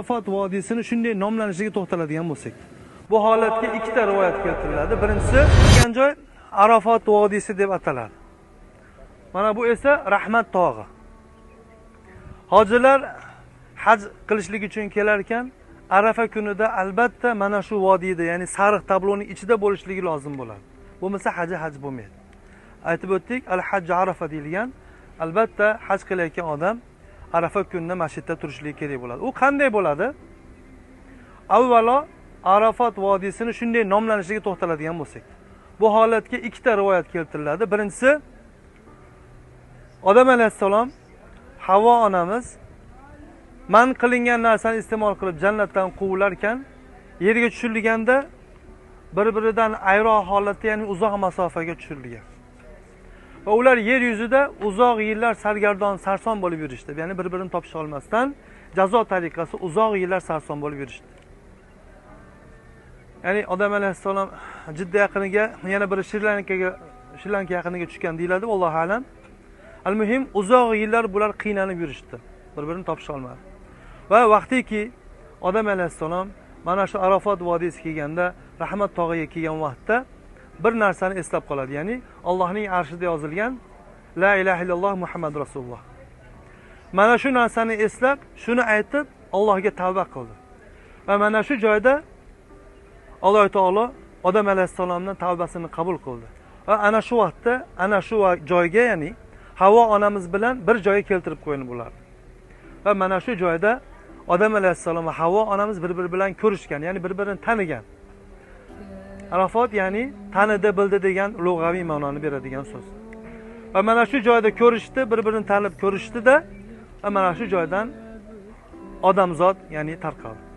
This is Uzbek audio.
Arafot vodiysini shunday nomlanishiga to'xtaladigan bo'lsak, bu holatga ikkita rivoyat keltiriladi. Birinchisi, degan joy Arafot vodiysi deb ataladi. Mana bu esa Rahmat tog'i. Hojilar haj qilishlik uchun kelar ekan, Arafa kunida albatta mana shu vodiyda, ya'ni sariq tabloning ichida bo'lishligi lozim bo'ladi. Bo'lmasa haji haj bo'lmaydi. Aytib o'tdik, al-hajj Arafa deyilgan. Albatta haj qilayotgan odam Arafa kunida masjidda turishligi kerak bo'ladi. U qanday bo'ladi? Avvalo Arafot vodiysini shunday nomlanishiga to'xtaladigan bo'lsak, bu holatga ikkita rivoyat keltiriladi. Birinchisi, Odam alayhissalom Havvo onamiz man qilingan narsani iste'mol qilib jannatdan quvilar ekan, yerga tushirilganda bir-biridan ayro holatda, ya'ni uzoq masofaga tushirilgan. Va ular yer yuzida uzoq yillar sargardon, sarson bo'lib yurishdi. Ya'ni bir-birini topisha olmasdan jazo tariqasi uzoq yillar sarson bo'lib yurishdi. Ya'ni Odam alayhissalom Jidda yaqiniga, yana biri Shri-Lanka yaqiniga tushgan deyiladi, allohu alam. Al-muhim, uzoq yillar bular qiynalib yurishdi. Bir-birini topisha olmadi. Va vaqtiki Odam alayhissalom mana shu Arafot vodiysiga kelganda, Rahmat tog'iga kelgan vaqtda bir narsani eslab qoladi, ya'ni Allohning arshida yozilgan la ilaha illalloh Muhammad rasululloh. Mana shu narsani eslab, shuni aytib Allohga tavba qildi. Va mana shu joyda Alloh taolo Odam alayhissalomning tavbasini qabul qildi. Va ana shu vaqtda, ana shu joyga, ya'ni Havvo onamiz bilan bir joyga keltirib qo'yildi bular. Va mana shu joyda Odam alayhissalom va Havvo onamiz bir-biri bilan ko'rishgan, ya'ni bir-birini tanigan. Arafot ya'ni tanidi, bildi degan lug'aviy ma'noni beradigan so'z. Va mana shu joyda ko'rishdi, bir-birini tanib ko'rishdida va mana shu joydan odamzod ya'ni tarqaldi.